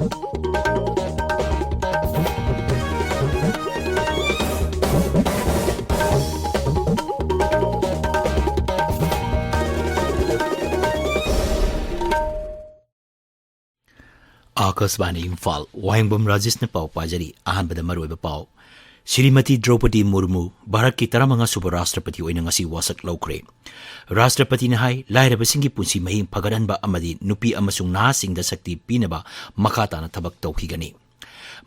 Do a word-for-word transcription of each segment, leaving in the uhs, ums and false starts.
ꯑꯥꯀꯥꯁꯕꯥꯅꯤ ꯏꯝꯐꯥꯜ, ꯋꯥꯍꯦꯡꯕꯝ ꯔꯥꯖꯦꯁꯅ ꯄꯥꯎ ꯄꯥꯖꯔꯤ꯫ ꯑꯍꯥꯟꯕꯗ ꯃꯔꯨꯑꯣꯏꯕ ꯄꯥꯎ꯫ ꯁ꯭ꯔꯤꯃꯇꯤ ꯗ꯭ꯔꯧꯄꯗꯤ ꯃꯨꯔꯃꯨ ꯚꯥꯔꯠꯀꯤ ꯇꯔꯥꯃꯉꯥ ꯁꯨꯕ ꯔꯥꯁꯇ꯭ꯔꯄꯇꯤ ꯑꯣꯏꯅ ꯉꯁꯤ ꯋꯥꯁꯛ ꯂꯧꯈ꯭ꯔꯦ꯫ ꯔꯥꯁꯇ꯭ꯔꯄꯇꯤꯅ ꯍꯥꯏ, ꯂꯥꯏꯔꯕꯁꯤꯡꯒꯤ ꯄꯨꯟꯁꯤ ꯃꯍꯤꯡ ꯐꯒꯠꯍꯟꯕ ꯑꯃꯗꯤ ꯅꯨꯄꯤ ꯑꯃꯁꯨꯡ ꯅꯍꯥꯁꯤꯡꯗ ꯁꯛꯇꯤ ꯄꯤꯅꯕ ꯃꯈꯥ ꯇꯥꯅ ꯊꯕꯛ ꯇꯧꯈꯤꯒꯅꯤ꯫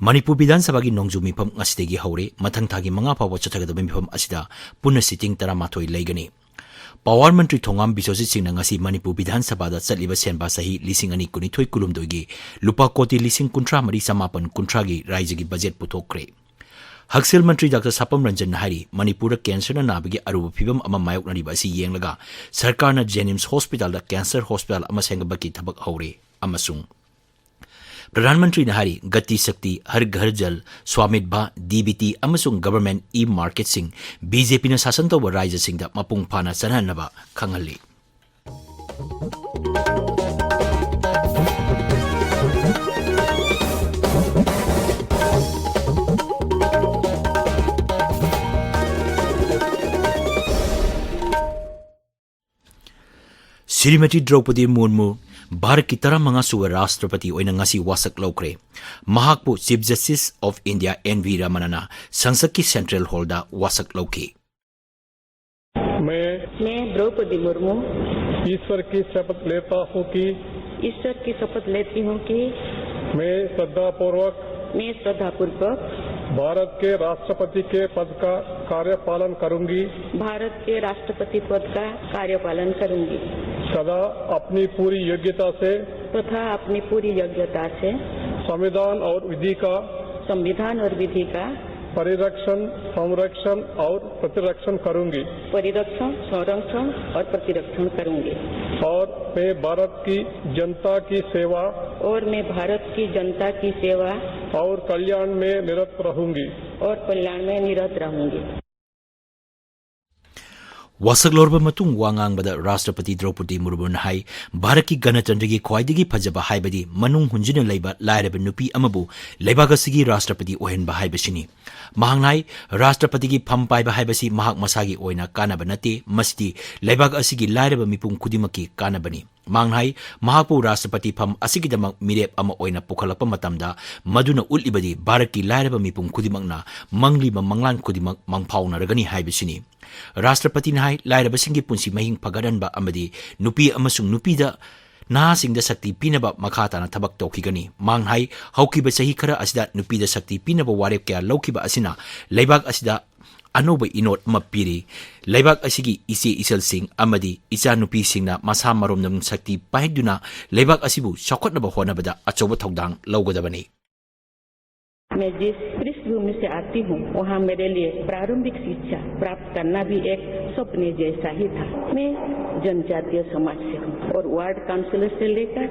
ꯃꯅꯤꯄꯨꯔ ꯕꯤꯙꯥꯟ ꯁꯚꯥꯒꯤ ꯅꯣꯡꯖꯨ ꯃꯤꯐꯝ ꯉꯁꯤꯗꯒꯤ ꯍꯧꯔꯦ꯫ ꯃꯊꯪ ꯊꯥꯒꯤ ꯃꯉꯥ ꯐꯥꯎꯕ ꯆꯠꯊꯒꯗꯕ ꯃꯤꯐꯝ ꯑꯁꯤꯗ ꯄꯨꯟꯅ ꯁꯤꯇꯤꯡ ꯇꯔꯥꯃꯥꯊꯣꯏ ꯂꯩꯒꯅꯤ꯫ ꯄꯥꯋꯔ ꯃꯟꯇ꯭ꯔꯤ ꯊꯣꯉꯥꯝ ꯕꯤꯁ꯭ꯋꯖꯤꯠ ꯁꯤꯡꯅ ꯉꯁꯤ ꯃꯅꯤꯄꯨꯔ ꯕꯤꯙꯥꯟ ꯁꯚꯥꯗ ꯆꯠꯂꯤꯕ ꯁꯦꯟꯕꯥ ꯆꯍꯤ ꯂꯤꯁꯤꯡ ꯑꯅꯤ ꯀꯨꯟꯅꯤꯊꯣꯏ ꯀꯨꯟꯍꯨꯝꯗꯣꯏꯒꯤ ꯂꯨꯄꯥ ꯀꯣꯇꯤ ꯂꯤꯁꯤꯡ ꯀꯨꯟꯊ꯭ꯔꯥ ꯃꯔꯤ ꯆꯃꯥꯄꯟ ꯀꯨꯟꯊ꯭ꯔꯥꯒꯤ ꯔꯥꯏꯖ꯭ꯌꯒꯤ ꯕꯖꯦꯠ ꯄꯨꯊꯣꯛꯈ꯭ꯔꯦ꯫ ꯍꯛꯁꯦꯜ ꯃꯟꯇ꯭ꯔꯤ ꯗꯥꯛꯇꯔ ꯁꯥꯄꯝ ꯔꯟꯖꯟꯅ ꯍꯥꯏꯔꯤ, ꯃꯅꯤꯄꯨꯔꯗ ꯀꯦꯟꯁꯔꯅ ꯅꯥꯕꯒꯤ ꯑꯔꯨꯕ ꯐꯤꯚꯝ ꯑꯃ ꯃꯥꯌꯣꯛꯅꯔꯤꯕ ꯑꯁꯤ ꯌꯦꯡꯂꯒ ꯁꯔꯀꯥꯔꯅ ꯖꯦꯅꯤꯝꯁ ꯍꯣꯁꯄꯤꯇꯥꯜꯗ ꯀꯦꯟꯁꯔ ꯍꯣꯁꯄꯤꯇꯥꯜ ꯑꯃ ꯁꯦꯝꯒꯠꯄꯒꯤ ꯊꯕꯛ ꯍꯧꯔꯦ ꯑꯃꯁꯨꯡ ꯄ꯭ꯔꯙꯥꯟ ꯃꯟꯇ꯭ꯔꯤꯅ ꯍꯥꯏꯔꯤ, ꯒꯇꯤ ꯁꯛꯇꯤ, ꯍꯔ ꯘꯔ ꯖꯜ, ꯁ꯭ꯋꯥꯃꯤꯠꯚꯥ, ꯗꯤ ꯕꯤ ꯇꯤ ꯑꯃꯁꯨꯡ ꯒꯚꯔꯟꯃꯦꯟꯠ ꯏ-ꯃꯥꯔꯀꯦꯠꯁꯤꯡ ꯕꯤ ꯖꯦ ꯄꯤꯅ ꯁꯥꯁꯟ ꯇꯧꯕ ꯔꯥꯖ꯭ꯌꯁꯤꯡꯗ ꯃꯄꯨꯡ ꯐꯥꯅ ꯆꯠꯅꯍꯟꯅꯕ ꯈꯪꯍꯜꯂꯤ꯫ ꯁ꯭ꯔꯤꯃꯇꯤ ꯗ꯭ꯔꯧꯄꯗꯤ ꯃꯨꯔꯃꯨ ꯚꯥꯔꯠꯀꯤ ꯇꯔꯥꯃꯉꯥ ꯁꯨꯕ ꯔꯥꯁꯇ꯭ꯔꯄꯇꯤ ꯑꯣꯏꯅ ꯉꯁꯤ ꯋꯥꯁꯛ ꯂꯧꯈ꯭ꯔꯦ꯫ ꯃꯍꯥꯛꯄꯨ Chief Justice of India N V ꯔꯃꯅꯅ ꯁꯪꯁꯠꯀꯤ ꯁꯦꯟꯇ꯭ꯔꯦꯜ ꯍꯣꯜꯗ ꯋꯥꯁꯛ ꯂꯧꯈꯤ꯫ मैं मैं द्रौपदी मुर्मू ईश्वर की शपथ लेता हूँ कि ईश्वर की शपथ लेती हूँ कि मैं श्रद्धापूर्वक मैं श्रद्धापूर्वक भारत के राष्ट्रपति के पद का कार्यपालन करूंगी। भारत के राष्ट्रपति पद का कार्यपालन करूंगी। तथा अपनी पूरी योग्यता से तथा अपनी पूरी योग्यता से संविधान और विधि का संविधान और विधि का परिरक्षण, संरक्षण और प्रतिरक्षण करूंगी। परिरक्षण, संरक्षण और प्रतिरक्षण करूंगी। और मैं भारत की जनता की सेवा और मैं भारत की जनता की सेवा और कल्याण में निरत रहूंगी। और कल्याण में निरत रहूंगी। ꯋꯥꯁꯛ ꯂꯧꯔꯕ ꯃꯇꯨꯡ ꯋꯥ ꯉꯥꯡꯕꯗ ꯔꯥꯁꯇ꯭ꯔꯄꯇꯤ ꯗ꯭ꯔꯧꯄꯗꯤ ꯃꯨꯔꯃꯨꯅ ꯍꯥꯏ, ꯚꯥꯔꯠꯀꯤ ꯒꯅꯇꯟꯇ꯭ꯔꯒꯤ ꯈ꯭ꯋꯥꯏꯗꯒꯤ ꯐꯖꯕ ꯍꯥꯏꯕꯗꯤ ꯃꯅꯨꯡ ꯍꯨꯟꯖꯤꯟꯅ ꯂꯩꯕ ꯂꯥꯏꯔꯕ ꯅꯨꯄꯤ ꯑꯃꯕꯨ ꯂꯩꯕꯥꯛ ꯑꯁꯤꯒꯤ ꯔꯥꯁꯇ꯭ꯔꯄꯇꯤ ꯑꯣꯏꯍꯟꯕ ꯍꯥꯏꯕꯁꯤꯅꯤ꯫ ꯃꯍꯥꯛꯅ ꯍꯥꯏ, ꯔꯥꯁꯇ꯭ꯔꯄꯇꯤꯒꯤ ꯐꯝ ꯄꯥꯏꯕ ꯍꯥꯏꯕꯁꯤ ꯃꯍꯥꯛ ꯃꯁꯥꯒꯤ ꯑꯣꯏꯅ ꯀꯥꯟꯅꯕ ꯅꯠꯇꯦ, ꯃꯁꯤꯗꯤ ꯂꯩꯕꯥꯛ ꯑꯁꯤꯒꯤ ꯂꯥꯏꯔꯕ ꯃꯤꯄꯨꯝ ꯈꯨꯗꯤꯡꯃꯛꯀꯤ ꯀꯥꯟꯅꯕꯅꯤ꯫ ꯃꯍꯥꯛꯅ ꯍꯥꯏ, ꯃꯍꯥꯛꯄꯨ ꯔꯥꯁꯇ꯭ꯔꯄꯇꯤ ꯐꯝ ꯑꯁꯤꯒꯤꯗꯃꯛ ꯃꯤꯔꯦꯞ ꯑꯃ ꯑꯣꯏꯅ ꯄꯨꯈꯠꯂꯛꯄ ꯃꯇꯝꯗ ꯃꯗꯨꯅ ꯎꯠꯂꯤꯕꯗꯤ ꯚꯥꯔꯠꯀꯤ ꯂꯥꯏꯔꯕ ꯃꯤꯄꯨꯝ ꯈꯨꯗꯤꯡꯃꯛꯅ ꯃꯪꯂꯤꯕ ꯃꯪꯂꯥꯟ ꯈꯨꯗꯤꯡꯃꯛ ꯃꯪꯐꯥꯎꯅꯔꯒꯅꯤ ꯍꯥꯏꯕꯁꯤꯅꯤ꯫ ꯔꯥꯁꯇ꯭ꯔꯄꯇꯤꯅ ꯍꯥꯏ, ꯂꯥꯏꯔꯕꯁꯤꯡꯒꯤ ꯄꯨꯟꯁꯤ ꯃꯍꯤꯡ ꯐꯒꯠꯍꯟꯕ ꯑꯃꯗꯤ ꯅꯨꯄꯤ ꯑꯃꯁꯨꯡ ꯅꯨꯄꯤꯗ ꯅꯍꯥꯁꯤꯡꯗ ꯁꯛꯇꯤ ꯄꯤꯅꯕ ꯃꯈꯥ ꯇꯥꯅ ꯊꯕꯛ ꯇꯧꯈꯤꯒꯅꯤ꯫ ꯃꯍꯥꯛꯅ ꯍꯥꯏ, ꯍꯧꯈꯤꯕ ꯆꯍꯤ ꯈꯔ ꯑꯁꯤꯗ ꯅꯨꯄꯤꯗ ꯁꯛꯇꯤ ꯄꯤꯅꯕ ꯋꯥꯔꯦꯞ ꯀꯌꯥ ꯂꯧꯈꯤꯕ ꯑꯁꯤꯅ ꯂꯩꯕꯥꯛ ꯑꯁꯤꯗ ꯑꯅꯧꯕ ꯏꯅꯣꯠ ꯑꯃ ꯄꯤꯔꯤ꯫ ꯂꯩꯕꯥꯛ ꯑꯁꯤꯒꯤ ꯏꯆꯦ ꯏꯆꯜꯁꯤꯡ ꯑꯃꯗꯤ ꯏꯆꯥꯅꯨꯄꯤꯁꯤꯡꯅ ꯃꯁꯥ ꯃꯔꯣꯝꯗꯣꯝ ꯁꯛꯇꯤ ꯄꯥꯏꯗꯨꯅ ꯂꯩꯕꯥꯛ ꯑꯁꯤꯕꯨ ꯆꯥꯎꯈꯠꯅꯕ ꯍꯣꯠꯅꯕꯗ ꯑꯆꯧꯕ ꯊꯧꯗꯥꯡ ꯂꯧꯒꯗꯕꯅꯤ꯫ मैं जिस पृष्ठभूमि से आती हूँ, वहाँ मेरे लिए प्रारंभिक शिक्षा प्राप्त करना भी एक सपने जैसा ही था। मैं जनजातीय समाज से हूँ और वार्ड काउंसिलर से लेकर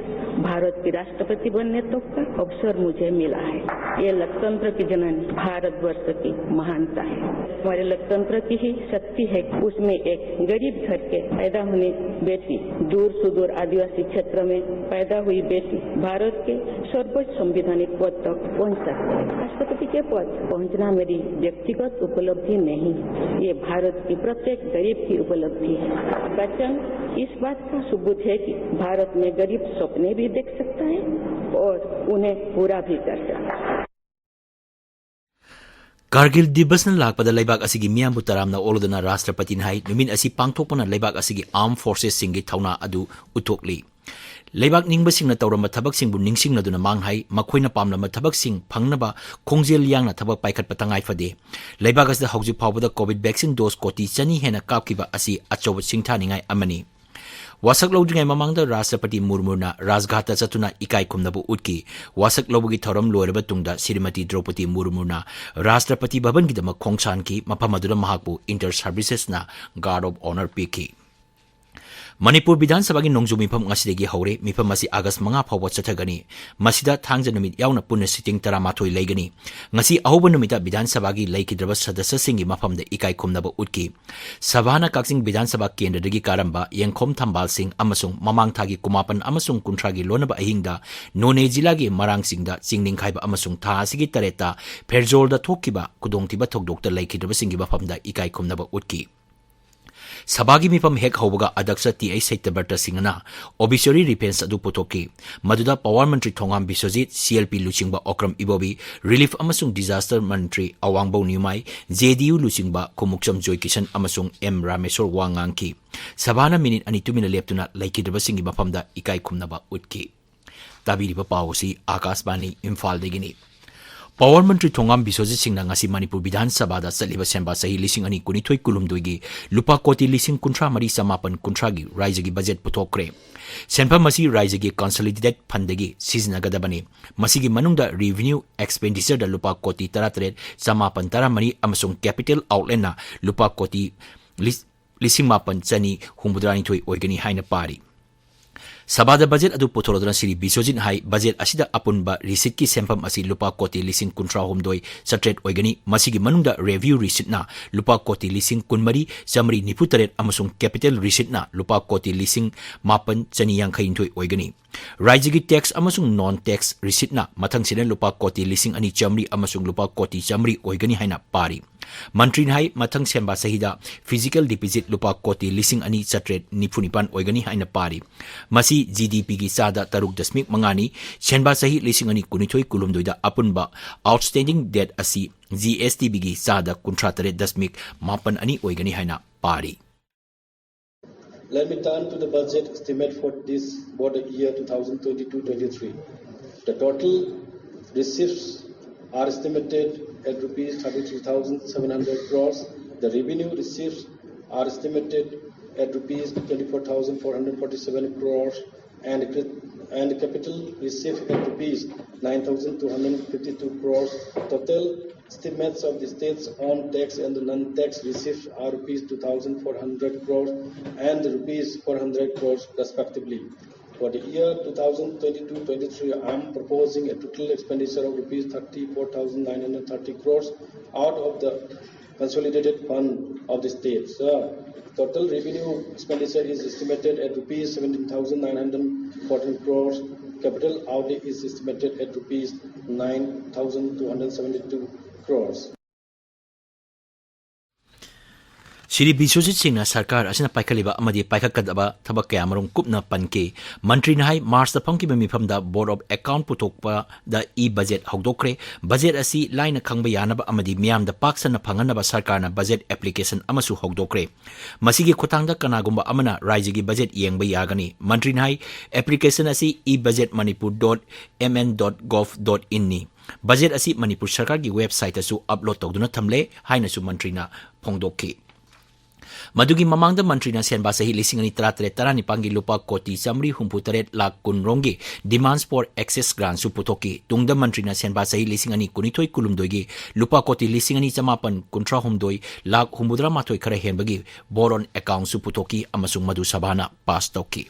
भारत की राष्ट्रपति बनने तक का अवसर मुझे मिला है। ये लोकतंत्र की जननी भारतवर्ष की महानता है। हमारे लोकतंत्र की ही शक्ति है। उसमें एक गरीब घर के पैदा होने बेटी दूर सुदूर आदिवासी क्षेत्र में पैदा हुई बेटी भारत के सर्वोच्च संवैधानिक पद तक पहुंच सकती है। राष्ट्रपति के पद पहुंचना मेरी व्यक्तिगत उपलब्धि नहीं, ये भारत की प्रत्येक गरीब की उपलब्धि है। निर्वाचन इस बात का सबूत है कि भारत में गरीब सपने भी देख सकता है और उन्हें पूरा भी कर सकता है। ꯀꯥꯔꯒꯤꯜ ꯗꯤꯕꯁꯅ ꯂꯥꯛꯄꯗ ꯂꯩꯕꯥꯛ ꯑꯁꯤꯒꯤ ꯃꯤꯌꯥꯝꯕꯨ ꯇꯔꯥꯝꯅ ꯑꯣꯛꯂꯗꯨꯅ ꯔꯥꯁꯇ꯭ꯔꯄꯇꯤꯅ ꯍꯥꯏ, ꯅꯨꯃꯤꯠ ꯑꯁꯤ ꯄꯥꯡꯊꯣꯛꯄꯅ ꯂꯩꯕꯥꯛ ꯑꯁꯤꯒꯤ ꯑꯥꯔꯝ ꯐꯣꯔꯁꯦꯁꯁꯤꯡꯒꯤ ꯊꯧꯅꯥ ꯑꯗꯨ ꯎꯠꯊꯣꯛꯂꯤ꯫ ꯂꯩꯕꯥꯛ ꯅꯤꯡꯕꯁꯤꯡꯅ ꯇꯧꯔꯝꯕ ꯊꯕꯛꯁꯤꯡꯕꯨ ꯅꯤꯡꯁꯤꯡꯂꯗꯨꯅ ꯃꯍꯥꯛꯅ ꯍꯥꯏ, ꯃꯈꯣꯏꯅ ꯄꯥꯝꯂꯝꯕ ꯊꯕꯛꯁꯤꯡ ꯐꯪꯅꯕ ꯈꯣꯡꯖꯦꯜ ꯌꯥꯡꯅ ꯊꯕꯛ ꯄꯥꯏꯈꯠꯄ ꯇꯉꯥꯏ ꯐꯗꯦ꯫ ꯂꯩꯕꯥꯛ ꯑꯁꯤꯗ ꯍꯧꯖꯤꯛ ꯐꯥꯎꯕꯗ ꯀꯣꯚꯤꯗ ꯚꯦꯛꯁꯤꯟ ꯗꯣꯁ ꯀꯣꯇꯤ ꯆꯅꯤ ꯍꯦꯟꯅ ꯀꯥꯞꯈꯤꯕ ꯑꯁꯤ ꯑꯆꯧꯕ ꯁꯤꯡꯊꯥꯅꯤꯡꯉꯥꯏ ꯑꯃꯅꯤ꯫ ꯋꯥꯁꯛ ꯂꯧꯗ꯭ꯔꯤꯉꯩ ꯃꯃꯥꯡꯗ ꯔꯥꯁꯇ꯭ꯔꯄꯇꯤ ꯃꯨꯔꯃꯨꯅ ꯔꯥꯖꯘꯥꯠꯇ ꯆꯠꯇꯨꯅ ꯏꯀꯥꯏ ꯈꯨꯝꯅꯕ ꯎꯠꯈꯤ꯫ ꯋꯥꯁꯛ ꯂꯧꯕꯒꯤ ꯊꯧꯔꯝ ꯂꯣꯏꯔꯕ ꯇꯨꯡꯗ ꯁ꯭ꯔꯤꯃꯇꯤ ꯗ꯭ꯔꯧꯄꯗꯤ ꯃꯨꯔꯃꯨꯅ ꯔꯥꯁꯇ꯭ꯔꯄꯇꯤ ꯚꯕꯟꯒꯤꯗꯃꯛ ꯈꯣꯡꯁꯥꯟꯈꯤ, ꯃꯐꯝ ꯑꯗꯨꯗ ꯃꯍꯥꯛꯄꯨ ꯏꯟꯇꯔ ꯁꯔꯚꯤꯁꯦꯁꯅ ꯒꯥꯔꯗ ꯑꯣꯐ ꯑꯣꯅꯔ ꯄꯤꯈꯤ꯫ ꯃꯅꯤꯄꯨꯔ ꯕꯤꯙꯥꯟ ꯁꯚꯥꯒꯤ ꯅꯣꯡꯖꯨ ꯃꯤꯐꯝ ꯉꯁꯤꯗꯒꯤ ꯍꯧꯔꯦ꯫ ꯃꯤꯐꯝ ꯑꯁꯤ ꯑꯥꯒꯁ ꯃꯉꯥ ꯐꯥꯎꯕ ꯆꯠꯊꯒꯅꯤ꯫ ꯃꯁꯤꯗ ꯊꯥꯡꯖ ꯅꯨꯃꯤꯠ ꯌꯥꯎꯅ ꯄꯨꯟꯅ ꯁꯤꯇꯤꯡ ꯇꯔꯥꯃꯥꯊꯣꯏ ꯂꯩꯒꯅꯤ꯫ ꯉꯁꯤ ꯑꯍꯧꯕ ꯅꯨꯃꯤꯠꯇ ꯕꯤꯙꯥꯟ ꯁꯚꯥꯒꯤ ꯂꯩꯈꯤꯗ꯭ꯔꯕ ꯁꯗꯁ꯭ꯌꯁꯤꯡꯒꯤ ꯃꯐꯝꯗ ꯏꯀꯥꯏ ꯈꯨꯝꯅꯕ ꯎꯠꯈꯤ꯫ ꯁꯚꯥꯅ ꯀꯛꯆꯤꯡ ꯕꯤꯙꯥꯟ ꯁꯚꯥ ꯀꯦꯟꯗ꯭ꯔꯗꯒꯤ ꯀꯥꯔꯝꯕ ꯌꯦꯡꯈꯣꯝ ꯊꯝꯕꯥꯜ ꯁꯤꯡ ꯑꯃꯁꯨꯡ ꯃꯃꯥꯡ ꯊꯥꯒꯤ ꯀꯨꯟꯃꯥꯄꯟ ꯑꯃꯁꯨꯡ ꯀꯨꯟꯊ꯭ꯔꯥꯒꯤ ꯂꯣꯟꯅꯕ ꯑꯍꯤꯡꯗ ꯅꯣꯅꯦ ꯖꯤꯂꯥꯒꯤ ꯃꯔꯥꯡꯁꯤꯡꯗ ꯆꯤꯡ ꯅꯤꯡꯈꯥꯏꯕ ꯑꯃꯁꯨꯡ ꯊꯥ ꯑꯁꯤꯒꯤ ꯇꯔꯦꯠꯇ ꯐꯦꯔꯖꯣꯜꯗ ꯊꯣꯛꯈꯤꯕ ꯈꯨꯗꯣꯡꯊꯤꯕ ꯊꯧꯗꯣꯛꯇ ꯂꯩꯈꯤꯗ꯭ꯔꯕꯁꯤꯡꯒꯤ ꯃꯐꯝꯗ ꯏꯀꯥꯏ ꯈꯨꯝꯅꯕ ꯎꯠꯈꯤ꯫ ꯁꯚꯥꯒꯤ ꯃꯤꯐꯝ ꯍꯦꯛ ꯍꯧꯕꯒ ꯑꯗꯛꯁ ꯇꯤ ꯑꯩꯆ ꯁꯇ꯭ꯌꯕ꯭ꯔꯇ ꯁꯤꯡꯍꯅ obituary repentance ꯑꯗꯨ ꯄꯨꯊꯣꯛꯈꯤ꯫ ꯃꯗꯨꯗ power ꯃꯟꯇ꯭ꯔꯤ ꯊꯣꯉꯥꯝ ꯕꯤꯁ꯭ꯋꯖꯤꯠ, ꯁꯤ ꯑꯦꯜ ꯄꯤ ꯂꯨꯆꯤꯡꯕ ꯑꯣꯀ꯭ꯔꯝ ꯏꯕꯣꯕꯤ, relief ꯑꯃꯁꯨꯡ disaster ꯃꯟꯇ꯭ꯔꯤ ꯑꯋꯥꯡꯕꯧ ꯅ꯭ꯌꯨꯃꯥꯏ, ꯖꯦ ꯗꯤ ꯌꯨ ꯂꯨꯆꯤꯡꯕ ꯈꯨꯃꯨꯛꯆꯝ ꯖꯣꯏꯀꯤꯁꯟ ꯑꯃꯁꯨꯡ ꯑꯦꯝ ꯔꯥꯃꯦꯁꯣꯔ ꯋꯥ ꯉꯥꯡꯈꯤ꯫ ꯁꯚꯥꯅ ꯃꯤꯅꯤꯠ ꯑꯅꯤ ꯇꯨꯃꯤꯟꯅ ꯂꯦꯞꯇꯨꯅ ꯂꯩꯈꯤꯗ꯭ꯔꯕꯁꯤꯡꯒꯤ ꯃꯐꯝꯗ ꯏꯀꯥꯏ ꯈꯨꯝꯅꯕ ꯎꯠꯈꯤ꯫ ꯇꯥꯕꯤꯔꯤꯕ ꯄꯥꯎ ꯑꯁꯤ ꯑꯥꯀꯥꯁꯕꯥꯅꯤ ꯏꯝꯐꯥꯜꯗꯒꯤꯅꯤ꯫ Power ꯃꯟꯇ꯭ꯔꯤ ꯊꯣꯉꯥꯝ ꯕꯤꯁ꯭ꯋꯖꯤꯠ ꯁꯤꯡꯅ ꯉꯁꯤ ꯃꯅꯤꯄꯨꯔ ꯕꯤꯙꯥꯟ ꯁꯚꯥꯗ ꯆꯠꯂꯤꯕ ꯁꯦꯟꯕꯥ ꯆꯍꯤ ꯂꯤꯁꯤꯡ ꯑꯅꯤ ꯀꯨꯟꯅꯤꯊꯣꯏ ꯀꯨꯟꯍꯨꯝꯗꯣꯏꯒꯤ ꯂꯨꯄꯥ ꯀꯣꯇꯤ ꯂꯤꯁꯤꯡ ꯀꯨꯟꯊ꯭ꯔꯥ ꯃꯔꯤ ꯆꯃꯥꯄꯟ ꯀꯨꯟꯊ꯭ꯔꯥꯒꯤ ꯔꯥꯏꯖꯒꯤ ꯕꯖꯦꯠ ꯄꯨꯊꯣꯛꯈ꯭ꯔꯦ꯫ ꯁꯦꯟꯐꯝ ꯑꯁꯤ ꯔꯥꯏꯖꯒꯤ consolidated fundꯗꯒꯤ ꯁꯤꯖꯤꯟꯅꯒꯗꯕꯅꯤ꯫ ꯃꯁꯤꯒꯤ ꯃꯅꯨꯡꯗ revenue expenditure ꯗ ꯂꯨꯄꯥ ꯀꯣꯇꯤ ꯇꯔꯥꯇꯔꯦꯠ ꯆꯃꯥꯄꯟ ꯇꯔꯥꯃꯔꯤ ꯑꯃꯁꯨꯡ capital outlay ꯅ ꯂꯨꯄꯥ ꯀꯣꯇꯤ ꯂꯤꯁ-, ꯂꯤꯁꯤꯡ ꯃꯥꯄꯟ ꯆꯅꯤ ꯍꯨꯝꯐꯨꯇꯔꯥꯅꯤꯊꯣꯏ ꯑꯣꯏꯒꯅꯤ ꯍꯥꯏꯅ ꯄꯥꯔꯤ꯫ ꯁꯚꯥꯗ ꯕꯖꯦꯠ ꯑꯗꯨ ꯄꯨꯊꯣꯔꯗꯨꯅ ꯁ꯭ꯔꯤ ꯕꯤꯁ꯭ꯋꯖꯤꯠ ꯍꯥꯏ, ꯕꯖꯦꯠ ꯑꯁꯤꯗ ꯑꯄꯨꯟꯕ ꯔꯤꯁꯤꯠꯀꯤ ꯁꯦꯟꯐꯝ ꯑꯁꯤ ꯂꯨꯄꯥ ꯀꯣꯇꯤ ꯂꯤꯁꯤꯡ ꯀꯨꯟꯊ꯭ꯔꯥꯍꯨꯝꯗꯣꯏ ꯆꯥꯇ꯭ꯔꯦꯠ ꯑꯣꯏꯒꯅꯤ꯫ ꯃꯁꯤꯒꯤ ꯃꯅꯨꯡꯗ revenue ꯔꯤꯁꯤꯠꯅ ꯂꯨꯄꯥ ꯀꯣꯇꯤ ꯂꯤꯁꯤꯡ ꯀꯨꯟꯃꯔꯤ ꯆꯥꯃꯔꯤ ꯅꯤꯐꯨꯇꯔꯦꯠ ꯑꯃꯁꯨꯡ capital ꯔꯤꯁꯤꯠꯅ ꯂꯨꯄꯥ ꯀꯣꯇꯤ ꯂꯤꯁꯤꯡ ꯃꯥꯄꯟ ꯆꯅꯤ ꯌꯥꯡꯈꯩꯅꯤꯊꯣꯏ ꯑꯣꯏꯒꯅꯤ꯫ ꯔꯥꯏꯖꯒꯤ tax ꯑꯃꯁꯨꯡ non tax ꯔꯤꯁꯤꯠꯅ ꯃꯊꯪꯁꯤꯠꯅ ꯂꯨꯄꯥ ꯀꯣꯇꯤ ꯂꯤꯁꯤꯡ ꯑꯅꯤ ꯆꯥꯃꯔꯤ ꯑꯃꯁꯨꯡ ꯂꯨꯄꯥ ꯀꯣꯇꯤ ꯆꯥꯃꯔꯤ ꯑꯣꯏꯒꯅꯤ ꯍꯥꯏꯅ ꯄꯥꯔꯤ꯫ ꯃꯟꯇ꯭ꯔꯤꯅ ꯍꯥꯏ, ꯃꯊꯪ ꯁꯦꯟꯕꯥ ꯆꯍꯤꯗ physical deficit ꯂꯨꯄꯥ ꯀꯣꯇꯤ ꯂꯤꯁꯤꯡ ꯑꯅꯤ ꯆꯥꯇ꯭ꯔꯦꯠ ꯅꯤꯐꯨ ꯅꯤꯄꯥꯟ ꯑꯣꯏꯒꯅꯤ ꯍꯥꯏꯅ ꯄꯥꯔꯤ꯫ ꯃꯁꯤ ꯖꯤ ꯗꯤ ꯄꯤꯒꯤ ꯆꯥꯗ ꯇꯔꯨꯛ ꯗꯁꯃꯤꯛ ꯃꯉꯥꯅꯤ꯫ ꯁꯦꯟꯕꯥ ꯆꯍꯤ ꯂꯤꯁꯤꯡ ꯑꯅꯤ ꯀꯨꯟꯅꯤꯊꯣꯏ ꯀꯨꯟꯍꯨꯝꯗꯣꯏꯗ ꯑꯄꯨꯟꯕ outstanding debt ꯑꯁꯤ ꯖꯤ ꯑꯦꯁ ꯇꯤ ꯕꯤꯒꯤ ꯆꯥꯗ ꯀꯨꯟꯊ꯭ꯔꯥ ꯇꯔꯦꯠ ꯗꯁꯃꯤꯛ ꯃꯥꯄꯟ ꯑꯅꯤ ꯑꯣꯏꯒꯅꯤ ꯍꯥꯏꯅ ꯄꯥꯔꯤ꯫ Let me turn to the budget estimate for this budget year two thousand twenty-two twenty-three. The total receipts are estimated at rupees thirty-three thousand seven hundred crores. The revenue receipts are estimated at rupees twenty-four thousand four hundred forty-seven crores, and cre-, and capital received at rupees nine thousand two hundred fifty-two crores. Total estimates of the state's own tax and non-tax receipts are rupees two thousand four hundred crores and rupees four hundred crores respectively. For the year two thousand twenty-two twenty-three, I am proposing a total expenditure of rupees thirty-four thousand nine hundred thirty crores out of the consolidated fund of the state. Sir, total revenue expenditure is estimated at rupees seventeen thousand nine hundred fourteen crores. Capital outlay is estimated at rupees nine thousand two hundred seventy-two crores. Shri Biswajit ꯁꯤꯡꯅ ꯁꯔꯀꯥꯔ ꯑꯁꯤꯅ ꯄꯥꯏꯈꯠꯂꯤꯕ ꯑꯃꯗꯤ ꯄꯥꯏꯈꯠꯀꯗꯕ ꯊꯕꯛ ꯀꯌꯥꯃꯔꯨꯝ ꯀꯨꯞꯅ ꯄꯟꯈꯤ꯫ ꯃꯟꯇ꯭ꯔꯤꯅ ꯍꯥꯏ, ꯃꯥꯔꯆꯇ ꯐꯝꯈꯤꯕ ꯃꯤꯐꯝꯗ Board of Account ꯄꯨꯊꯣꯛꯄꯗ e budget ꯍꯧꯗꯣꯛꯈ꯭ꯔꯦ꯫ Budget ꯑꯁꯤ ꯂꯥꯏꯅ ꯈꯪꯕ ꯌꯥꯅꯕ ꯑꯃꯗꯤ ꯃꯤꯌꯥꯝꯗ ꯄꯥꯛ ꯁꯟꯅ ꯐꯪꯍꯟꯅꯕ ꯁꯔꯀꯥꯔꯅ budget application ꯑꯃꯁꯨ ꯍꯧꯗꯣꯛꯈ꯭ꯔꯦ꯫ ꯃꯁꯤꯒꯤ ꯈꯨꯠꯊꯥꯡꯗ ꯀꯅꯥꯒꯨꯝꯕ ꯑꯃꯅ ꯔꯥꯏꯖ꯭ꯌꯒꯤ budget ꯌꯦꯡꯕ ꯌꯥꯒꯅꯤ꯫ ꯃꯟꯇ꯭ꯔꯤꯅ ꯍꯥꯏ, application ꯑꯁꯤ e budget manipur dot M N dot gov dot in ꯅꯤ꯫ Budget ꯑꯁꯤ ꯃꯅꯤꯄꯨꯔ ꯁꯔꯀꯥꯔꯒꯤ website ꯇꯁꯨ upload ꯇꯧꯗꯨꯅ ꯊꯝꯂꯦ ꯍꯥꯏꯅꯁꯨ ꯃꯟꯇ꯭ꯔꯤꯅ ꯐꯣꯡꯗꯣꯛꯈꯤ꯫ ꯃꯗꯨꯒꯤ ꯃꯃꯥꯡꯗ ꯃꯟꯇ꯭ꯔꯤꯅ ꯁꯦꯟꯕꯥ ꯆꯍꯤ ꯂꯤꯁꯤꯡ ꯑꯅꯤ ꯇꯔꯥ ꯇꯔꯦꯠ ꯇꯔꯥ ꯅꯤꯄꯥꯟꯒꯤ ꯂꯨꯄꯥ ꯀꯣꯇꯤ ꯆꯥꯃꯔꯤ ꯍꯨꯝꯐꯨ ꯇꯔꯦꯠ ꯂꯥꯈ ꯀꯨꯟ ꯔꯣꯝꯒꯤ demands for access grant ꯁꯨ ꯄꯨꯊꯣꯛꯈꯤ꯫ ꯇꯨꯡꯗ ꯃꯟꯇ꯭ꯔꯤꯅ ꯁꯦꯟꯕꯥ ꯆꯍꯤ ꯂꯤꯁꯤꯡ ꯑꯅꯤ ꯀꯨꯟꯅꯤꯊꯣꯏ ꯀꯨꯟꯍꯨꯝꯗꯣꯏꯒꯤ ꯂꯨꯄꯥ ꯀꯣꯇꯤ ꯂꯤꯁꯤꯡ ꯑꯅꯤ ꯆꯃꯥꯄꯟ ꯀꯨꯟꯊ꯭ꯔꯥ ꯍꯨꯝꯗꯣꯏ ꯂꯥꯈ ꯍꯨꯝꯐꯨꯇꯔꯥ ꯃꯥꯊꯣꯏ ꯈꯔ ꯍꯦꯟꯕꯒꯤ Board on Account ꯁꯨ ꯄꯨꯊꯣꯛꯈꯤ ꯑꯃꯁꯨꯡ ꯃꯗꯨ ꯁꯚꯥꯅ pass ꯇꯧꯈꯤ꯫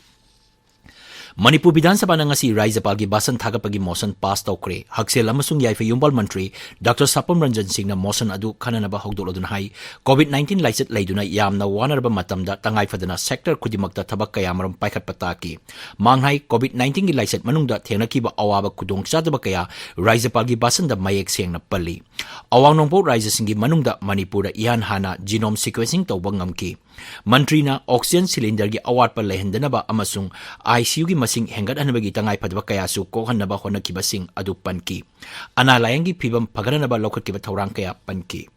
ꯃꯅꯤꯄꯨꯔ ꯕꯤꯙꯥꯟ ꯁꯚꯥꯅ ꯉꯁꯤ ꯔꯥꯖ꯭ꯌꯄꯥꯜꯒꯤ ꯚꯥꯁꯟ ꯊꯥꯒꯠꯄꯒꯤ motion pass ꯇꯧꯈ꯭ꯔꯦ꯫ ꯍꯛꯁꯦꯜ ꯑꯃꯁꯨꯡ ꯌꯥꯏꯐ ꯌꯨꯝꯕꯥꯜ ꯃꯟꯇ꯭ꯔꯤ ꯗꯥꯛꯇꯔ ꯁꯥꯄꯝ ꯔꯟꯖꯟ ꯁꯤꯡꯅ motion ꯑꯗꯨ ꯈꯟꯅꯅꯕ ꯍꯧꯗꯣꯛꯂꯗꯨꯅ ꯍꯥꯏ, COVID nineteen ꯂꯥꯏꯆꯠ ꯂꯩꯗꯨꯅ ꯌꯥꯝꯅ ꯋꯥꯅꯔꯕ ꯃꯇꯝꯗ ꯇꯉꯥꯏ ꯐꯗꯅ sector ꯈꯨꯗꯤꯡꯃꯛꯇ ꯊꯕꯛ ꯀꯌꯥꯃꯔꯨꯝ ꯄꯥꯏꯈꯠꯄ ꯇꯥꯈꯤ꯫ ꯃꯍꯥꯛꯅ ꯍꯥꯏ, COVID nineteen ꯒꯤ ꯂꯥꯏꯆꯠ ꯃꯅꯨꯡꯗ ꯊꯦꯡꯅꯈꯤꯕ ꯑꯋꯥꯕ ꯈꯨꯗꯣꯡꯆꯥꯗꯕ ꯀꯌꯥ ꯔꯥꯖ꯭ꯌꯄꯥꯜꯒꯤ ꯚꯥꯁꯟꯗ ꯃꯌꯦꯛ ꯁꯦꯡꯅ ꯄꯜꯂꯤ꯫ ꯑꯋꯥꯡ ꯅꯣꯡꯄꯣꯛ ꯔꯥꯖ꯭ꯌꯁꯤꯡꯒꯤ ꯃꯅꯨꯡꯗ ꯃꯅꯤꯄꯨꯔꯗ ꯏꯍꯥꯟ ꯍꯥꯟꯅ genome sequencing ꯇꯧꯕ ꯉꯝꯈꯤ꯫ ꯃꯟꯇ꯭ꯔꯤꯅ oxygen cylinder ꯒꯤ ꯑꯋꯥꯠꯄ ꯂꯩꯍꯟꯗꯅꯕ ꯑꯃꯁꯨꯡ ICU ꯒꯤ ꯃꯁꯤꯡ ꯍꯦꯟꯒꯠꯍꯟꯕꯒꯤ ꯇꯉꯥꯏꯐꯗꯕ ꯀꯌꯥꯁꯨ ꯀꯣꯛꯍꯟꯅꯕ ꯍꯣꯠꯅꯈꯤꯕꯁꯤꯡ ꯑꯗꯨ ꯄꯟꯈꯤ꯫ ꯑꯅꯥ ꯂꯥꯌꯦꯡꯒꯤ ꯐꯤꯚꯝ ꯐꯒꯠꯍꯟꯅꯕ ꯂꯧꯈꯠꯈꯤꯕ ꯊꯧꯔꯥꯡ ꯀꯌꯥ ꯄꯟꯈꯤ꯫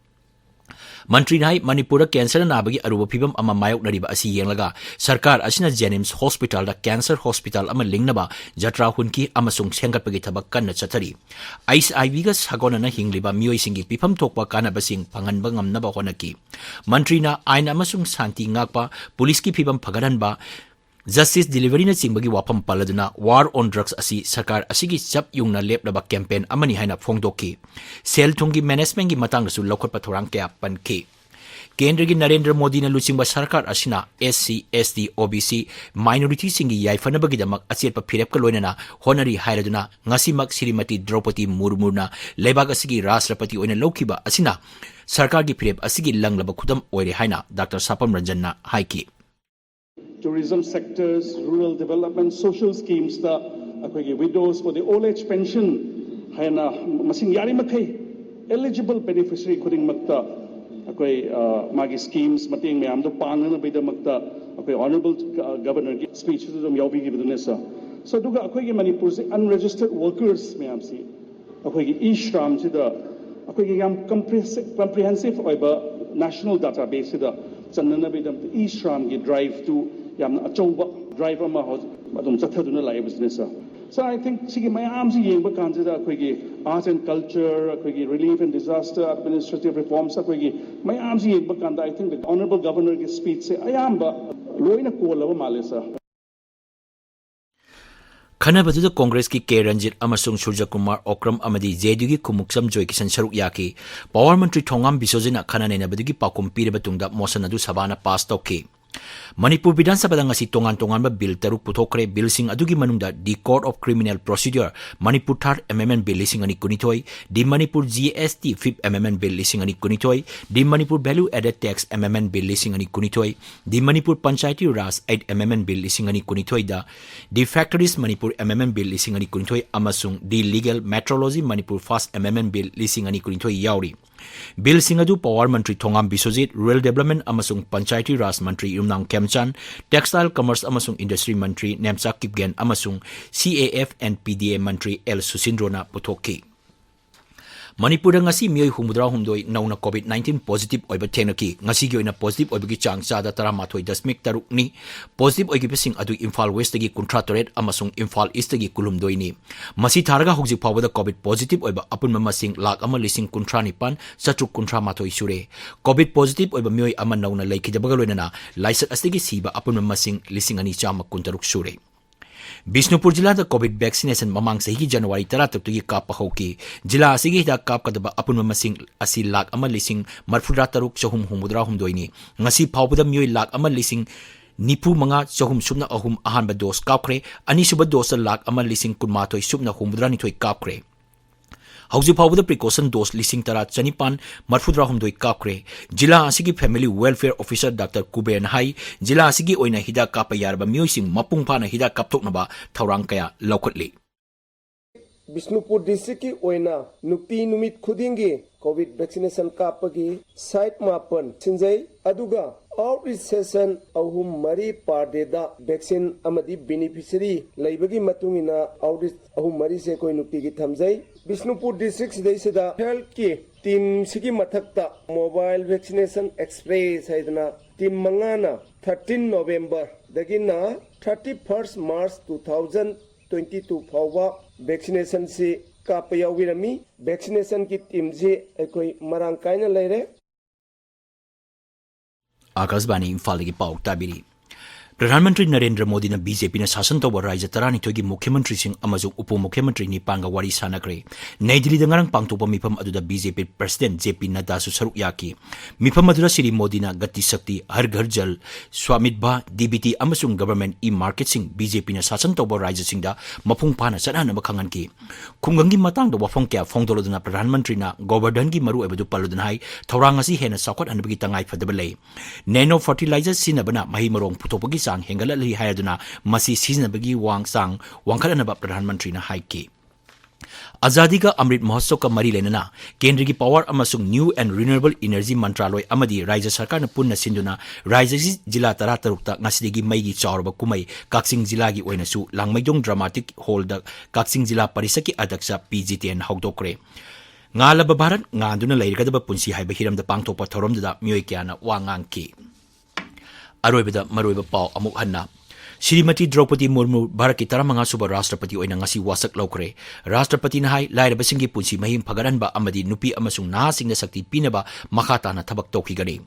ꯃꯟꯇ꯭ꯔꯤꯅ ꯍꯥꯏ, ꯃꯅꯤꯄꯨꯔꯗ cancer ꯅꯥꯕꯒꯤ ꯑꯔꯨꯕ ꯐꯤꯚꯝ ꯑꯃ ꯃꯥꯌꯣꯛꯅꯔꯤꯕ ꯑꯁꯤ ꯌꯦꯡꯂꯒ ꯁꯔꯀꯥꯔ ꯑꯁꯤꯅ JNIMS hospital ꯗ cancer hospital ꯑꯃ ꯂꯤꯡꯅꯕ ꯖꯇ꯭ꯔꯥ ꯍꯨꯟꯈꯤ ꯑꯃꯁꯨꯡ ꯁꯦꯝꯒꯠꯄꯒꯤ ꯊꯕꯛ ꯀꯟꯅ ꯆꯠꯊꯔꯤ꯫ HIV ꯒ ꯁꯥꯒꯣꯟꯅꯅ ꯍꯤꯡꯂꯤꯕ ꯃꯤꯑꯣꯏꯁꯤꯡꯒꯤ ꯄꯤꯐꯝ ꯊꯣꯛꯄ ꯀꯥꯟꯅꯕꯁꯤꯡ ꯐꯪꯍꯟꯕ ꯉꯝꯅꯕ ꯍꯣꯠꯅꯈꯤ꯫ ꯃꯟꯇ꯭ꯔꯤꯅ ꯑꯥꯏꯟ ꯑꯃꯁꯨꯡ ꯁꯥꯟꯇꯤ ꯉꯥꯛꯄ, ꯄꯨꯂꯤꯁꯀꯤ ꯐꯤꯚꯝ ꯐꯒꯠꯍꯟꯕ, Justice deliveryꯅꯆꯤꯡꯕꯒꯤ ꯋꯥꯐꯝ ꯄꯜꯂꯗꯨꯅ War on Drugs ꯑꯁꯤ ꯁꯔꯀꯥꯔ ꯑꯁꯤꯒꯤ ꯆꯞ ꯌꯨꯡꯅ ꯂꯦꯞꯂꯕ campaign ꯑꯃꯅꯤ ꯍꯥꯏꯅ ꯐꯣꯡꯗꯣꯛꯈꯤ꯫ ꯁꯦꯜ ꯊꯨꯝꯒꯤ managementꯀꯤ ꯃꯇꯥꯡꯗꯁꯨ ꯂꯧꯈꯠꯄ ꯊꯧꯔꯥꯡ ꯀꯌꯥ ꯄꯟꯈꯤ꯫ ꯀꯦꯟꯗ꯭ꯔꯒꯤ ꯅꯔꯦꯟꯗ꯭ꯔ ꯃꯣꯗꯤꯅ ꯂꯨꯆꯤꯡꯕ ꯁꯔꯀꯥꯔ ꯑꯁꯤꯅ SC, ST, OBC, minorityꯁꯤꯡꯒꯤ ꯌꯥꯏꯐꯅꯕꯒꯤꯗꯃꯛ ꯑꯆꯦꯠꯄ ꯐꯤꯔꯦꯞꯀ ꯂꯣꯏꯅꯅ ꯍꯣꯠꯅꯔꯤ ꯍꯥꯏꯔꯗꯨꯅ ꯉꯁꯤꯃꯛ ꯁ꯭ꯔꯤꯃꯇꯤ ꯗ꯭ꯔꯧꯄꯗꯤ ꯃꯨꯔꯃꯨꯅ ꯂꯩꯕꯥꯛ ꯑꯁꯤꯒꯤ ꯔꯥꯁꯇ꯭ꯔꯄꯇꯤ ꯑꯣꯏꯅ ꯂꯧꯈꯤꯕ ꯑꯁꯤꯅ ꯁꯔꯀꯥꯔꯒꯤ ꯐꯤꯔꯦꯞ ꯑꯁꯤꯒꯤ ꯂꯪꯂꯕ ꯈꯨꯗꯝ ꯑꯣꯏꯔꯦ ꯍꯥꯏꯅ ꯗꯥꯛꯇꯔ ꯁꯥꯄꯝ ꯔꯟꯖꯟꯅ ꯍꯥꯏꯈꯤ꯫ Tourism sectors, rural development, social schemesꯇ ꯑꯩꯈꯣꯏꯒꯤ widows for the old age pension ꯍꯥꯏꯅ ꯃꯁꯤꯡ ꯌꯥꯔꯤꯃꯈꯩ eligible beneficiary ꯈꯨꯗꯤꯡꯃꯛꯇ ꯑꯩꯈꯣꯏ ꯃꯥꯒꯤ schemes ꯃꯇꯦꯡ ꯃꯌꯥꯝꯗꯣ ꯄꯥꯡꯅꯅꯕꯒꯤꯗꯃꯛꯇ ꯑꯩꯈꯣꯏ Honourable Governorꯒꯤ speechꯇꯨ ꯑꯗꯨꯝ ꯌꯥꯎꯕꯤꯈꯤꯕꯗꯨꯅꯦ sir꯫ So ꯑꯗꯨꯒ ꯑꯩꯈꯣꯏꯒꯤ ꯃꯅꯤꯄꯨꯔꯁꯦ unregistered workers ꯃꯌꯥꯝꯁꯤ ꯑꯩꯈꯣꯏꯒꯤ E-Shramꯁꯤꯗ ꯑꯩꯈꯣꯏꯒꯤ ꯌꯥꯝ comprehensive ꯑꯣꯏꯕ national databaseꯁꯤꯗ ꯆꯟꯅꯅꯕꯒꯤꯗꯃꯛꯇ E-Shramꯒꯤ driveꯇꯨ ꯌꯥꯝꯅ ꯑꯆꯧꯕ drive ꯑꯃ ꯍꯧꯖꯤꯛ ꯑꯗꯨꯝ ꯆꯠꯊꯗꯨꯅ ꯂꯥꯛꯏꯕꯁꯤꯅꯦ sir꯫ So I think ꯁꯤꯒꯤ ꯃꯌꯥꯝꯁꯤ ꯌꯦꯡꯕ ꯀꯥꯟꯁꯤꯗ ꯑꯩꯈꯣꯏꯒꯤ arts and culture, ꯑꯩꯈꯣꯏꯒꯤ relief and disaster, administrative reforms, ꯑꯩꯈꯣꯏꯒꯤ ꯃꯌꯥꯝꯁꯤ ꯌꯦꯡꯕ ꯀꯥꯟꯗ I think the Honourable Governorꯒꯤ speechꯁꯦ ꯑꯌꯥꯝꯕ ꯂꯣꯏꯅ ꯀꯣꯜꯂꯕ ꯃꯥꯜꯂꯦ sir꯫ ꯈꯟꯅꯕꯗꯨꯗ ꯀꯣꯡꯒ꯭ꯔꯦꯁꯀꯤ ꯀꯦ ꯔꯟꯖꯤꯠ ꯑꯃꯁꯨꯡ ꯁꯨꯔꯖꯀꯨꯃꯥꯔ ꯑꯣꯀ꯭ꯔꯝ ꯑꯃꯗꯤ JDUꯒꯤ ꯈꯨꯃꯨꯛꯆꯝ ꯖꯣꯏꯀꯤꯁꯟ ꯁꯔꯨꯛ ꯌꯥꯈꯤ꯫ Power ꯃꯟꯇ꯭ꯔꯤ ꯊꯣꯉꯥꯝ ꯕꯤꯁꯣꯖꯤꯠꯅ ꯈꯟꯅ ꯅꯩꯅꯕꯗꯨꯒꯤ ꯄꯥꯎꯈꯨꯝ ꯄꯤꯔꯕ ꯇꯨꯡꯗ motion ꯑꯗꯨ ꯁꯚꯥꯅ pass ꯇꯧꯈꯤ꯫ ꯃꯅꯤꯄꯨꯔ ꯕꯤꯙꯥꯟ ꯁꯚꯥꯗ ꯉꯁꯤ ꯇꯣꯉꯥꯟ ꯇꯣꯉꯥꯟꯕ bill ꯇꯔꯨꯛ ꯄꯨꯊꯣꯛꯈ꯭ꯔꯦ꯫ Billꯁꯤꯡ ꯑꯗꯨꯒꯤ ꯃꯅꯨꯡꯗ the Code of Criminal Procedure, Manipur Third Amendment Bill ꯂꯤꯁꯤꯡ ꯑꯅꯤ ꯀꯨꯟꯅꯤꯊꯣꯏ, the Manipur GST Fifth Amendment Bill ꯂꯤꯁꯤꯡ ꯑꯅꯤ ꯀꯨꯟꯅꯤꯊꯣꯏ, the Manipur Value Added Tax Amendment Bill ꯂꯤꯁꯤꯡ ꯑꯅꯤ ꯀꯨꯟꯅꯤꯊꯣꯏ, the Manipur Panchayati Raj Eighth Amendment Bill ꯂꯤꯁꯤꯡ ꯑꯅꯤ ꯀꯨꯟꯅꯤꯊꯣꯏꯗ, the Factories Manipur Amendment Bill ꯂꯤꯁꯤꯡ ꯑꯅꯤ ꯀꯨꯟꯅꯤꯊꯣꯏ ꯑꯃꯁꯨꯡ the Legal Metrology Manipur First Amendment Bill ꯂꯤꯁꯤꯡ ꯑꯅꯤ ꯀꯨꯟꯅꯤꯊꯣꯏ ꯌꯥꯎꯔꯤ꯫ Billꯁꯤꯡ ꯑꯗꯨ Power ꯃꯟꯇ꯭ꯔꯤ ꯊꯣꯉꯥꯝ ꯕꯤꯁꯣꯖꯤꯠ, Rural Development ꯑꯃꯁꯨꯡ Panchayati Raj ꯃꯟꯇ꯭ꯔꯤ ꯌꯨꯝꯅꯥꯝ ꯈꯦꯝꯆꯥꯟ, Textile, Commerce ꯑꯃꯁꯨꯡ Industry ꯃꯟꯇ꯭ꯔꯤ ꯅꯦꯝꯆꯥ ꯀꯤꯞꯒꯦꯟ ꯑꯃꯁꯨꯡ CAF and PDA Mantri L ꯁꯨꯁꯤꯟꯗ꯭ꯔꯣꯅ ꯄꯨꯊꯣꯛꯈꯤ꯫ ꯃꯅꯤꯄꯨꯔꯗ ꯉꯁꯤ ꯃꯤꯑꯣꯏ ꯍꯨꯝꯐꯨꯇꯔꯥꯍꯨꯝꯗꯣꯏ ꯅꯧꯅ COVID nineteen positive ꯑꯣꯏꯕ ꯊꯦꯡꯅꯈꯤ꯫ ꯉꯁꯤꯒꯤ ꯑꯣꯏꯅ positive ꯑꯣꯏꯕꯒꯤ ꯆꯥꯡ ꯆꯥꯗ ꯇꯔꯥꯃꯥꯊꯣꯏ ꯗꯁꯃꯤꯛ ꯇꯔꯨꯛꯅꯤ꯫ Positive ꯑꯣꯏꯈꯤꯕꯁꯤꯡ ꯑꯗꯨ ꯏꯝꯐꯥꯜ West ꯇꯒꯤ ꯀꯨꯟꯊ꯭ꯔꯥꯇꯔꯦꯠ ꯑꯃꯁꯨꯡ ꯏꯝꯐꯥꯜ East ꯇꯒꯤ ꯀꯨꯟꯍꯨꯝꯗꯣꯏꯅꯤ꯫ ꯃꯁꯤ ꯊꯥꯔꯒ ꯍꯧꯖꯤꯛ ꯐꯥꯎꯕꯗ COVID positive ꯑꯣꯏꯕ ꯑꯄꯨꯟꯕ ꯃꯁꯤꯡ ꯂꯥꯈ ꯑꯃ ꯂꯤꯁꯤꯡ ꯀꯨꯟꯊ꯭ꯔꯥ ꯅꯤꯄꯥꯟ ꯆꯥꯇ꯭ꯔꯨꯛ ꯀꯨꯟꯊ꯭ꯔꯥ ꯃꯥꯊꯣꯏ ꯁꯨꯔꯦ꯫ COVID positive ꯑꯣꯏꯕ ꯃꯤꯑꯣꯏ ꯑꯃ ꯅꯧꯅ ꯂꯩꯈꯤꯗꯕꯒ ꯂꯣꯏꯅꯅ ꯂꯥꯏꯆꯠ ꯑꯁꯤꯗꯒꯤ ꯁꯤꯕ ꯑꯄꯨꯟꯕ ꯃꯁꯤꯡ ꯂꯤꯁꯤꯡ ꯑꯅꯤ ꯆꯥꯝꯃ ꯀꯨꯟꯇꯔꯨꯛ ꯁꯨꯔꯦ꯫ ꯕꯤꯁꯅꯨꯄꯨꯔ ꯖꯤꯂꯥꯗ COVID vaccination ꯃꯃꯥꯡ ꯆꯍꯤꯒꯤ ꯖꯅꯋꯥꯔꯤ ꯇꯔꯥꯇꯔꯨꯛꯇꯒꯤ ꯀꯥꯞꯄ ꯍꯧꯈꯤ꯫ ꯖꯤꯂꯥ ꯑꯁꯤꯒꯤ ꯍꯤꯗꯥꯛ ꯀꯥꯞꯀꯗꯕ ꯑꯄꯨꯟꯕ ꯃꯁꯤꯡ ꯑꯁꯤ ꯂꯥꯈ ꯑꯃ ꯂꯤꯁꯤꯡ ꯃꯔꯤꯐꯨꯇꯔꯥ ꯇꯔꯨꯛ ꯆꯍꯨꯝ ꯍꯨꯝꯐꯨꯇꯔꯥ ꯍꯨꯝꯗꯣꯏꯅꯤ꯫ ꯉꯁꯤ ꯐꯥꯎꯕꯗ ꯃꯤꯑꯣꯏ ꯂꯥꯈ ꯑꯃ ꯂꯤꯁꯤꯡ ꯅꯤꯐꯨ ꯃꯉꯥ ꯆꯍꯨꯝ ꯁꯨꯞꯅ ꯑꯍꯨꯝ ꯑꯍꯥꯟꯕ dose ꯀꯥꯞꯈ꯭ꯔꯦ꯫ ꯑꯅꯤꯁꯨꯕ dose ꯂꯥꯈ ꯑꯃ ꯂꯤꯁꯤꯡ ꯀꯨꯟꯃꯥꯊꯣꯏ ꯁꯨꯞꯅ ꯍꯨꯝꯐꯨꯇꯔꯥꯅꯤꯊꯣꯏ ꯀꯥꯞꯈ꯭ꯔꯦ꯫ ꯍꯧꯖꯤꯛ ꯐꯥꯎꯕꯗ precaution dose ꯂꯤꯁꯤꯡ ꯇꯔꯥ ꯆꯅꯤꯄꯥꯟ ꯃꯔꯤꯐꯨꯇꯔꯥ ꯍꯨꯝꯗꯣꯏ ꯀꯥꯞꯈ꯭ꯔꯦ꯫ ꯖꯤꯂꯥ ꯑꯁꯤꯒꯤ Family Welfare Officer ꯗꯥꯛꯇꯔ ꯀꯨꯕꯦꯔꯅ ꯍꯥꯏ, ꯖꯤꯂꯥ ꯑꯁꯤꯒꯤ ꯑꯣꯏꯅ ꯍꯤꯗꯥꯛ ꯀꯥꯞꯄ ꯌꯥꯔꯕ ꯃꯤꯑꯣꯏꯁꯤꯡ ꯃꯄꯨꯡ ꯐꯥꯅ ꯍꯤꯗꯥꯛ ꯀꯥꯞꯊꯣꯛꯅꯕ ꯊꯧꯔꯥꯡ ꯀꯌꯥ ꯂꯧꯈꯠꯂꯤ꯫ ꯕꯤꯁꯅꯨꯄꯨꯔ district ꯀꯤ ꯑꯣꯏꯅ ꯅꯨꯄꯤ ꯅꯨꯃꯤꯠ ꯈꯨꯗꯤꯡꯒꯤ COVID vaccination ꯀꯥꯞꯄꯒꯤ site ꯃꯥꯄꯟ ꯁꯤꯟꯖꯩ, ꯑꯗꯨꯒ outreach session ꯑꯍꯨꯝ ꯃꯔꯤ per day ꯗ vaccine ꯑꯃꯗꯤ beneficiary ꯂꯩꯕꯒꯤ ꯃꯇꯨꯡ ꯏꯟꯅ outreach ꯑꯍꯨꯝ ꯃꯔꯤꯁꯦ ꯑꯩꯈꯣꯏ ꯅꯨꯡꯇꯤꯒꯤ ꯊꯝꯖꯩ꯫ ꯕꯤꯁꯅꯨꯄꯨꯔ district ꯁꯤꯗꯩꯁꯤꯗ health ꯀꯤ team ꯁꯤꯒꯤ ꯃꯊꯛꯇ Mobile Vaccination Express ꯍꯥꯏꯗꯅ team ꯃꯉꯥꯅ thirteen November ꯗꯒꯤꯅ thirty first March two thousand twenty two ꯐꯥꯎꯕ vaccination ꯁꯤ ꯀꯥꯞꯄ ꯌꯥꯎꯕꯤꯔꯝꯃꯤ꯫ Vaccination ꯒꯤ team ꯁꯤ ꯑꯩꯈꯣꯏ ꯃꯔꯥꯡ ꯀꯥꯏꯅ ꯂꯩꯔꯦ꯫ ꯑꯥꯀꯥꯁꯕꯥꯅꯤ ꯏꯝꯐꯥꯜꯗꯒꯤ ꯄꯥꯎ ꯇꯥꯕꯤꯔꯤ꯫ ꯄ꯭ꯔꯙꯥꯟ ꯃꯟꯇ꯭ꯔꯤ ꯅꯔꯦꯟꯗ꯭ꯔ ꯃꯣꯗꯤꯅ BJP ꯅ ꯁꯥꯁꯟ ꯇꯧꯕ ꯔꯥꯖ꯭ꯌ ꯇꯔꯥꯅꯤꯊꯣꯏꯒꯤ ꯃꯨꯈ꯭ꯌ ꯃꯟꯇ꯭ꯔꯤꯁꯤꯡ ꯑꯃꯁꯨꯡ ꯎꯄ ꯃꯨꯈ꯭ꯌ ꯃꯟꯇ꯭ꯔꯤ ꯅꯤꯄꯥꯟꯒ ꯋꯥꯔꯤ ꯁꯥꯟꯅꯈ꯭ꯔꯦ꯫ ꯅꯩ ꯗꯤꯜꯂꯤꯗ ꯉꯔꯥꯡ ꯄꯥꯡꯊꯣꯛꯄ ꯃꯤꯐꯝ ꯑꯗꯨꯗ BJP President JP ꯅꯗ꯭ꯗꯥꯁꯨ ꯁꯔꯨꯛ ꯌꯥꯈꯤ꯫ ꯃꯤꯐꯝ ꯑꯗꯨꯗ ꯁ꯭ꯔꯤ ꯃꯣꯗꯤꯅ ꯒꯇꯤ ꯁꯛꯇꯤ, ꯍꯔ ꯘꯔ ꯖꯜ, ꯁ꯭ꯋꯥꯃꯤꯠꯚ, DBT ꯑꯃꯁꯨꯡ government e-market ꯁꯤꯡ BJP ꯅ ꯁꯥꯁꯟ ꯇꯧꯕ ꯔꯥꯖ꯭ꯌꯁꯤꯡꯗ ꯃꯄꯨꯡ ꯐꯥꯅ ꯆꯠꯅꯍꯟꯅꯕ ꯈꯪꯍꯟꯈꯤ꯫ ꯈꯨꯡꯒꯪꯒꯤ ꯃꯇꯥꯡꯗ ꯋꯥꯐꯝ ꯀꯌꯥ ꯐꯣꯡꯗꯣꯛꯂꯗꯨꯅ ꯄ꯭ꯔꯙꯥꯟ ꯃꯟꯇ꯭ꯔꯤꯅ ꯒꯣꯕꯔꯙꯟꯒꯤ ꯃꯔꯨꯑꯣꯏꯕꯗꯨ ꯄꯜꯂꯗꯨꯅ ꯍꯥꯏ, ꯊꯧꯔꯥꯡ ꯑꯁꯤ ꯍꯦꯟꯅ ꯆꯥꯎꯈꯠꯍꯟꯕꯒꯤ ꯇꯉꯥꯏ ꯐꯗꯕ ꯂꯩ꯫ Nano fertilizer ꯁꯤꯖꯤꯟꯅꯕꯅ ꯃꯍꯩ ꯃꯔꯣꯡ ꯄꯨꯊꯣꯛꯄꯒꯤ ꯆꯥꯡ ꯍꯦꯟꯒꯠꯍꯜꯂꯤ ꯍꯥꯏꯔꯗꯨꯅ ꯃꯁꯤ ꯁꯤꯖꯤꯟꯅꯕꯒꯤ ꯋꯥꯡ ꯆꯥꯡ ꯋꯥꯡꯈꯠꯍꯟꯅꯕ ꯄ꯭ꯔꯙꯥꯟ ꯃꯟꯇ꯭ꯔꯤꯅ ꯍꯥꯏꯈꯤ꯫ ꯑꯖꯥꯗꯤ ꯀꯥ ꯑꯃ꯭ꯔꯤꯠ ꯃꯍꯣꯠꯁꯕꯀ ꯃꯔꯤ ꯂꯩꯅꯅ ꯀꯦꯟꯗ꯭ꯔꯒꯤ Power ꯑꯃꯁꯨꯡ New and Renewable Energy ꯃꯟꯇ꯭ꯔꯥꯂꯣꯏ ꯑꯃꯗꯤ ꯔꯥꯖ꯭ꯌ ꯁꯔꯀꯥꯔꯅ ꯄꯨꯟꯅ ꯁꯤꯟꯗꯨꯅ ꯔꯥꯖ꯭ꯌꯒꯤ ꯖꯤꯂꯥ ꯇꯔꯥꯇꯔꯨꯛꯇ ꯉꯁꯤꯗꯒꯤ ꯃꯩꯒꯤ ꯆꯥꯎꯔꯕ ꯀꯨꯝꯍꯩ ꯀꯛꯆꯤꯡ ꯖꯤꯂꯥꯒꯤ ꯑꯣꯏꯅꯁꯨ ꯂꯥꯡꯃꯩꯗꯣꯡ Dramatic Hall ꯗ ꯀꯛꯆꯤꯡ ꯖꯤꯂꯥ ꯄꯔꯤꯁꯠꯀꯤ ꯑꯗ꯭ꯌꯛꯁ ꯄꯤ ꯖꯤꯇꯦꯟ ꯍꯧꯗꯣꯛꯈ꯭ꯔꯦ꯫ ꯉꯥꯜꯂꯕ ꯚꯥꯔꯠ ꯉꯥꯟꯗꯨꯅ ꯂꯩꯔꯒꯗꯕ ꯄꯨꯟꯁꯤ ꯍꯥꯏꯕ ꯍꯤꯔꯝꯗ ꯄꯥꯡꯊꯣꯛꯄ ꯊꯧꯔꯝꯗꯨꯗ ꯃꯤꯑꯣꯏ ꯀꯌꯥꯅ ꯋꯥ ꯉꯥꯡꯈꯤ꯫ ꯑꯔꯣꯏꯕꯗ ꯃꯔꯨꯑꯣꯏꯕ ꯄꯥꯎ ꯑꯃꯨꯛ ꯍꯟꯅ꯫ ꯁ꯭ꯔꯤꯃꯇꯤ ꯗ꯭ꯔꯧꯄꯗꯤ ꯃꯨꯔꯃꯨ ꯚꯥꯔꯠꯀꯤ ꯇꯔꯥꯃꯉꯥ ꯁꯨꯕ ꯔꯥꯁꯇ꯭ꯔꯄꯇꯤ ꯑꯣꯏꯅ ꯉꯁꯤ ꯋꯥꯁꯛ ꯂꯧꯈ꯭ꯔꯦ꯫ ꯔꯥꯁꯇ꯭ꯔꯄꯇꯤꯅ ꯍꯥꯏ, ꯂꯥꯏꯔꯕꯁꯤꯡꯒꯤ ꯄꯨꯟꯁꯤ ꯃꯍꯤꯡ ꯐꯒꯠꯍꯟꯕ ꯑꯃꯗꯤ ꯅꯨꯄꯤ ꯑꯃꯁꯨꯡ ꯅꯍꯥꯁꯤꯡꯗ ꯁꯛꯇꯤ ꯄꯤꯅꯕ ꯃꯈꯥ ꯇꯥꯅ ꯊꯕꯛ ꯇꯧꯈꯤꯒꯅꯤ꯫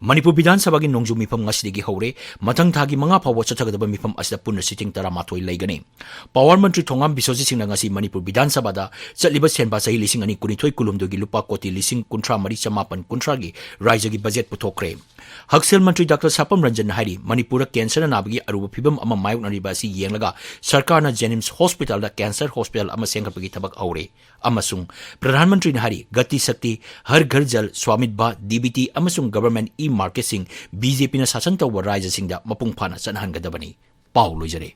ꯃꯅꯤꯄꯨꯔ ꯕꯤꯙꯥꯟ ꯁꯚꯥꯒꯤ ꯅꯣꯡꯖꯨ ꯃꯤꯐꯝ ꯉꯁꯤꯗꯒꯤ ꯍꯧꯔꯦ꯫ ꯃꯊꯪ ꯊꯥꯒꯤ ꯃꯉꯥ ꯐꯥꯎꯕ ꯆꯠꯊꯒꯗꯕ ꯃꯤꯐꯝ ꯑꯁꯤꯗ ꯄꯨꯟꯅ ꯁꯤꯇꯤꯡ ꯇꯔꯥꯃꯥꯊꯣꯏ ꯂꯩꯒꯅꯤ꯫ ꯄꯋꯥꯔ ꯃꯟꯇ꯭ꯔꯤ ꯊꯣꯉꯥꯝ ꯕꯤꯁꯣꯖꯤꯠ ꯁꯤꯡꯅ ꯉꯁꯤ ꯃꯅꯤꯄꯨꯔ ꯕꯤꯙꯥꯟ ꯁꯚꯥꯗ ꯆꯠꯂꯤꯕ ꯁꯦꯟꯕꯥ ꯆꯍꯤ ꯂꯤꯁꯤꯡ ꯑꯅꯤ ꯀꯨꯟꯅꯤꯊꯣꯏ ꯀꯨꯟꯍꯨꯝꯗꯣꯏꯒꯤ ꯂꯨꯄꯥ ꯀꯣꯇꯤ ꯂꯤꯁꯤꯡ ꯀꯨꯟꯊ꯭ꯔꯥ ꯃꯔꯤ ꯆꯃꯥꯄꯟ ꯀꯨꯟꯊ꯭ꯔꯥꯒꯤ ꯔꯥꯏꯖ꯭ꯌꯒꯤ ꯕꯖꯦꯠ ꯄꯨꯊꯣꯛꯈ꯭ꯔꯦ꯫ ꯍꯛꯁꯦꯜ ꯃꯟꯇ꯭ꯔꯤ ꯗꯥꯛꯇꯔ ꯁꯥꯄꯝ ꯔꯟꯖꯟꯅ ꯍꯥꯏꯔꯤ, ꯃꯅꯤꯄꯨꯔꯗ ꯀꯦꯟꯁꯔꯅ ꯅꯥꯕꯒꯤ ꯑꯔꯨꯕ ꯐꯤꯕꯝ ꯑꯃ ꯃꯥꯌꯣꯛꯅꯔꯤꯕ ꯑꯁꯤ ꯌꯦꯡꯂꯒ ꯁꯔꯀꯥꯔꯅ ꯖꯦꯅꯤꯝꯁ ꯍꯣꯁꯄꯤꯇꯥꯜꯗ ꯀꯦꯟꯁꯔ ꯍꯣꯁꯄꯤꯇꯥꯜ ꯑꯃ ꯁꯦꯝꯒꯠꯄꯒꯤ ꯊꯕꯛ ꯍꯧꯔꯦ꯫ ꯑꯃꯁꯨꯡ ꯄ꯭ꯔꯙꯥꯟ ꯃꯟꯇ꯭ꯔꯤꯅ ꯍꯥꯏꯔꯤ, ꯒꯇꯤ ꯁꯛꯇꯤ, ꯍꯔ ꯘꯔ ꯖꯜ, ꯁ꯭ꯋꯥꯃꯤꯠꯚꯥ, ꯗꯤꯕꯤꯇꯤ ꯑꯃꯁꯨꯡ ꯒꯚꯔꯟꯃꯦꯟꯠ ꯏ ꯃꯥꯔꯀꯦꯠꯁꯤꯡ ꯕꯤ ꯖꯦ ꯄꯤꯅ ꯁꯥꯁꯟ ꯇꯧꯕ ꯔꯥꯏꯖ꯭ꯌꯁꯤꯡꯗ ꯃꯄꯨꯡ ꯐꯥꯅ ꯆꯠꯅꯍꯟꯒꯗꯕꯅꯤ꯫ ꯄꯥꯎ ꯂꯣꯏꯖꯔꯦ꯫